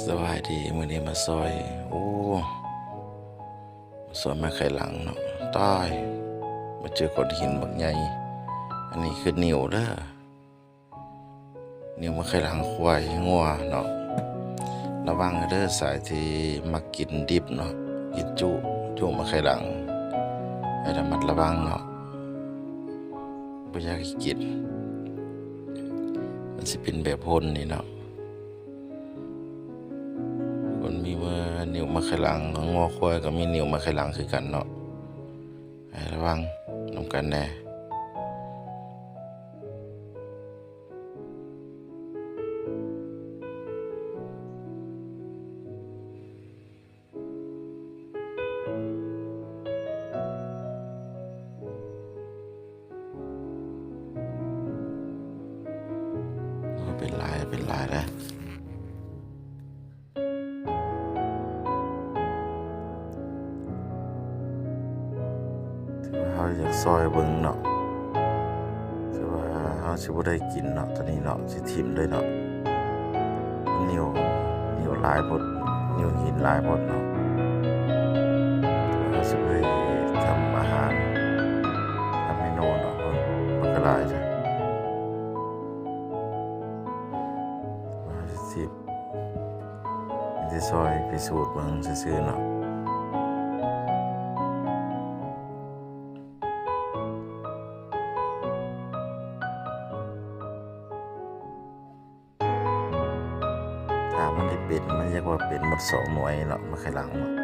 ສະບາຍດີ ມື້ນີ້ມາຊອຍ ໂອ້ ມາຊອຍໄມ້ໄຂ່ຫຼັງເນາະ. ຕາຍ ມາເຈີກ້ອນຫີນບັກໃຫຍ່. ອັນນີ້ຄືນິ້ວເດີ ນິ້ວໄມ້ໄຂ່ຫຼັງຄວາຍງົວເນາະ. ລະວັງເດີ ສາຍທີ່ມັກກິນດິບເນາະ ກິນຈຸ ຈຸໄມ້ໄຂ່ຫຼັງ ໃຫ້ລະມັດລະວັງເນາະ. ບໍ່ຢາກໃຫ້ກິນ ມັນຊິເປັນແບບພົນນີ້ເນາະ. ຄົນມີມືນິ້ວໄມ້ໄຂ່ຫຼັງ ງົວຄວາຍກໍມີນິ້ວໄມ້ໄຂ່ຫຼັງຄືກັນເນາະ. ໃຫ້ລະວັງນຳກັນແດ່. ເປັນຫຼາຍ ເປັນຫຼາຍແລ້ວ. ຖືວ່າເຮົາຢາກຊອຍເບິ່ງເນາະ ຖືວ່າເຮົາຊິບໍ່ໄດ້ກິນເນາະ ໂຕນີ້ເນາະ ຊິຖິ້ມເລີຍເນາະ. ນິ້ວ ນິ້ວຫຼາຍໂພດ ນິ້ວຫີນຫຼາຍໂພດເນາະ. ເຮົາຊິບໍ່ໄດ້ທຳອາຫານ ທຳເມນູເນາະ ເພາະມັນກໍຫຼາຍເດ້. ເຮົາຊິ ມີແຕ່ຊອຍພິສູດເບິ່ງຊື່ໆເນາະ. ຖ້າມັນໄດ້ເປັນ ມັນຢາກວ່າເປັນໝົດສອງໜ່ວຍເນາະ ໄມ້ໄຂ່ຫຼັງເນາະ.